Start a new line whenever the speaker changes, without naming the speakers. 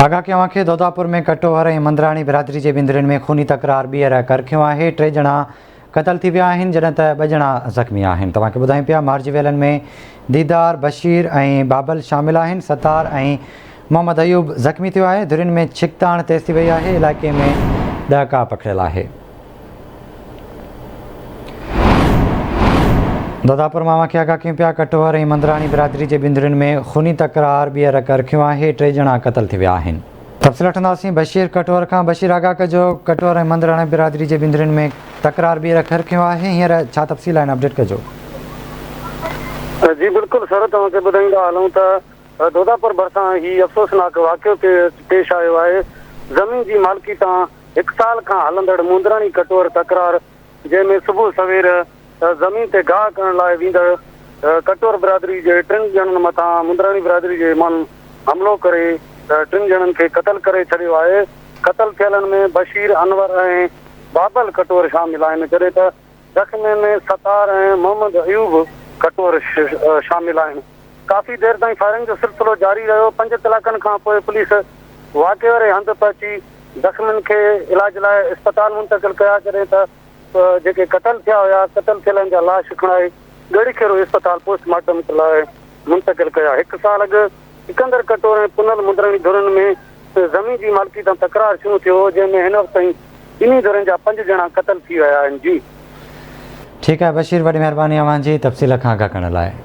آگاهه ڪيو اوهان کي دوداپور ۾ ڪٽوهر ۽ مندراڻي برادري جي ٻن ڌرين ۾ خوني تڪرار ٻيهر ڪرکيو آهي، ٽي ڄڻا قتل ٿي ويا آهن جڏهن ته ٻه ڄڻا زخمي آهن. توهان کي ٻڌايون پيا مارجي ويلن ۾ ديدار، بشير ۽ بابل شامل آهن، ستار ۽ محمد ايوب زخمي ٿيو آهي، ڌرين ۾ ڇڪتاڻ تيز ٿي وئي آهي، علائقي ۾ ڏهڪاء پکڙيل آهي. داداپور مان اوهان کي آگاهه ڪيون پيا ڪٽوهر ۽ مندراڻي برادري جي ٻن ڌرين ۾ خوني تڪرار ٻيهر ڪرکيو آهي ٽي ڄڻا قتل ٿي ويا آهن. تفصيل وٺنداسين بشير ڪٽوهر کان بشير آگاهه ڪجو ڪٽوهر ۽ مندراڻي برادري جي ٻن ڌرين ۾ تڪرار ٻيهر ڪرکيو آهي هينئر ڇا تفصيل آهن اپڊيٽ ڪجو.
جي بلڪل سر توهان کي ٻڌائيندا هلون ته دوداپور ڀرسان هي افسوسناڪ واقعو پيش آيو آهي زمين جي مالڪي تان هڪ سال کان هلندڙ موندراڻي ڪٽوهر تڪرار جنهن ۾ صبح سوير زمين تي گاهه ڪرڻ لاء ويندڙ ڪٽوهر برادري جي ٽن ڄڻن مٿان موندراڻي برادري جي ماڻهن حملو ڪري ٽن ڄڻن کي قتل ڪري ڇڏيو آهي. قتل ٿيلن ۾ بشير، انور ۽ بابل ڪٽوهر شامل آهن جڏهن ته زخمين ۾ ستار ۽ محمد ايوب ڪٽوهر شامل آهن. ڪافي دير تائين فائرنگ جو سلسلو جاري رهيو، پنج ڪلاڪن کان پوء پوليس واقعي واري هنڌ پهچي زخمين کي علاج لاء اسپتال منتقل ڪيا، جڏهن ته جيڪي قتل ٿيا هيا، قتل ٿيلن جا لاش کڻائي ڳڙهي خيرو اسپتال پوسٽ مارٽم لاء منتقل ڪيا. هڪ سال اڳ سڪندر ڪٽور ۽ پنهل مندرڻي ڌرين ۾ زمين جي مالڪي تان تڪرار شروع ٿيو هو، جنهن ۾ هن وقت تائين ٻنهي ڌرين جا پنج ڄڻا قتل ٿي ويا آهن. جي.
ٺيڪ آهي بشير وڏي مهرباني اوهان جي تفصيل کان آگاهه ڪرڻ لاء.